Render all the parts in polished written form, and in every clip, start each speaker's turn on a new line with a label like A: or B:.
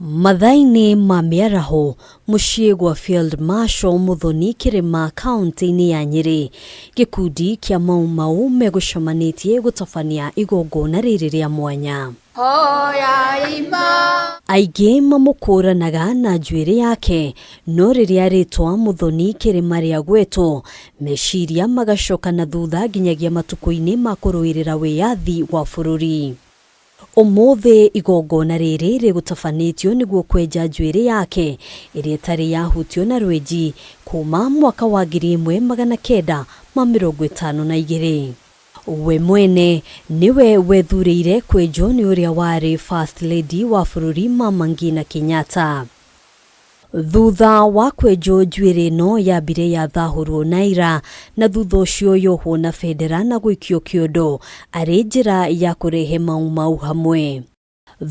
A: Mathaa-inĩ ma mĩaraho, mũciĩ gwa Field Marshal Muthoni Kĩrĩma kauntĩ-inĩ ya Nyĩrĩ, gĩkundi kĩa Mau Mau megũcemanĩtie gũtabania igongona rĩrĩ rĩa mwanya. Aingĩ mamũkũranaga na njuĩrĩ yake, no rĩrĩa rĩtwa Muthoni Kĩrĩma rĩagwetwo, meciria magacoka na thutha nginyagia matukũ-inĩ ma kũrũĩrĩra wĩyathi wa bũrũri. Ũmũthĩ igongona rĩrĩ rĩgũtabanĩtio nĩguo kwenja njuĩrĩ yake ĩrĩa ĩtarĩ yahutio na rwenji kuma mwaka wa 1952. We mwene nĩwe wethurĩire kwenjwo nĩ ũrĩa warĩ First Lady wa bũrũri Mama Ngina Kenyatta. Thutha wa kwenjwo njuĩrĩ ĩno yambire yathahũrwo na ira na thutha ũcio yohwo na bendera na gũikio kĩondo arĩ njĩra ya kũrehe Mau Mau hamwe.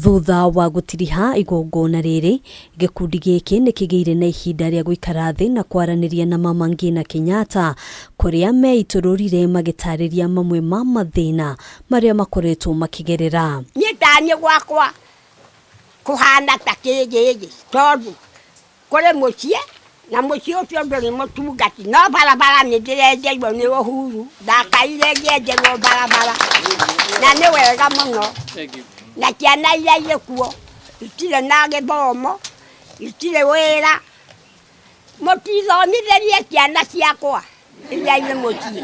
A: Thutha wa gũtiriha igongona rĩrĩ, gĩkundi gĩkĩ nĩ kĩgĩire na ihinda rĩa gũikara thĩ na kwaranĩria na Mama Ngina Kenyatta kũrĩa meitũrũrire magĩtarĩria mamwe ma mathĩna marĩa makoretwo makĩgerera.
B: Niĩ taniĩ gwakwa kũhana ta kĩgĩgĩ tondũ kũrĩ mũciĩ na mũciĩ ũcio ndũrĩ mũtungati no barabara nĩ ndĩrenjeirwo nĩ Uhuru ndakaire ngĩenjerwo barabara na nĩ wega mũno na ciana iria irĩ kuo itirĩ na gĩthomo itirĩ wĩra Mũtithomithĩrie ciana ciakwa iria irĩ mũciĩ,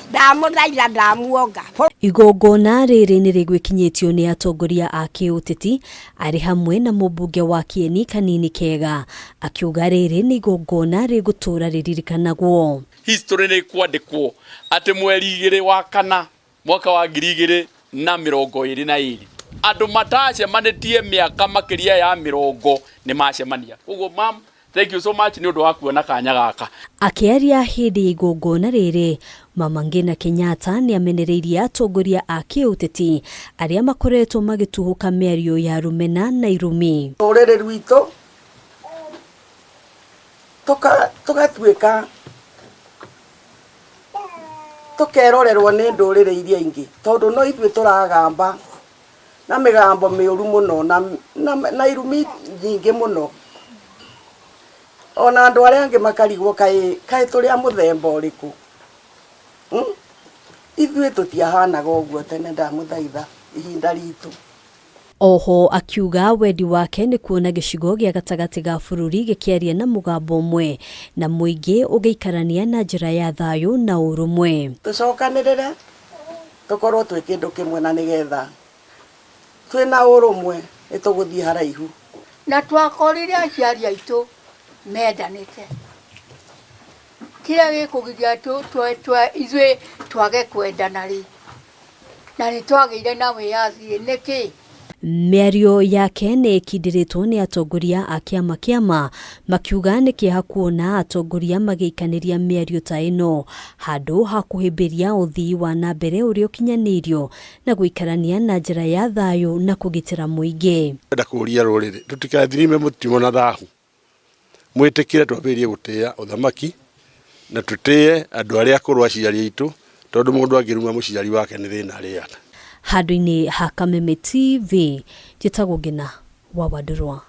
B: ndamũthaitha ndamuonga.
A: Igongona rĩrĩ nĩ rĩgwĩkinyĩtio nĩ atongoria a kĩũteti arĩ hamwe na mũmbunge wa Kĩeni Kanini Kega, akiuga rĩrĩ nĩ igongona rĩgũtũra rĩririkanagwo.
C: History nĩ ĩkwandĩkwo atĩ mweri igĩrĩ wa kana Mwaka wa 2022 andũ matacemanĩtie mĩaka makĩria ya mĩrongo nĩ macemania. Koguo mam, thank you so much nĩ ũndũ wa kuona kanya gaka.
A: Akĩaria hĩndĩ ya igongona rĩrĩ, Mama Ngina Kenyatta nĩamenereirie atongoria a kĩũteti arĩa makoretwo magĩtuhũka mĩario ya rũmena na irumi.
D: Rũrĩrĩ rwitũ tũgatuĩka Tũkerorerwo nĩ ndũrĩrĩ iria ingĩ, tondũ no ithuĩ tũragamba na mĩgambo mĩũru mũno na irumi nyingĩ mũno. Ona andũ arĩa angĩ makarigwo kaĩ kaĩ tũrĩ a mũthemba ũrĩkũ? Ithuĩ tũtiahanaga ũguo tene ndamũthaitha ihinda ritũ.
A: Oho akiuga wendi wake nĩ kuona gĩcigo gĩa gatagatĩ ga bũrũri gĩkĩaria na mũgambo ũmwe na mũingĩ ũgĩikarania na njĩra ya thayũ na ũrũmwe.
D: Tũcokanĩrĩre tũkorwo twĩ kĩndũ kĩmwe na nĩgetha twĩ na ũrũmwe nĩ tũgũthiĩ haraihu.
E: Na twakorire aciari aitũ mendanĩte. Kĩrĩa gĩkũgiria ithuĩ twage kwendana rĩ, na nĩ twagĩire na wĩyathi nĩkĩ?
A: Mĩario yake nĩ ĩkindĩrĩtwo nĩ atongoria a kĩama kĩa ma makiuga nĩ kĩeha kuona atongoria magĩikanĩria mĩario ta ĩno handũ ha kũhĩmbĩria ũthii wa na mbere ũrĩa ũkinyanĩirio na gũikarania na njĩra ya thayũ na kũgitĩra mũingĩ.
F: Ndĩrenda kũria rũrĩrĩ tũtikathirime mũtino na thahu. Mwĩtĩkĩre twambĩrĩrie gũtĩa ũthamaki na tũtĩe andũ arĩa akũrũ aciari aitũ tondũ mũndũ angĩruma mũciari wake nĩ thĩna arĩaga.
A: Handũ-inĩ ha Kameme TV, njĩtagwo Ngĩna wa Wandũrwa.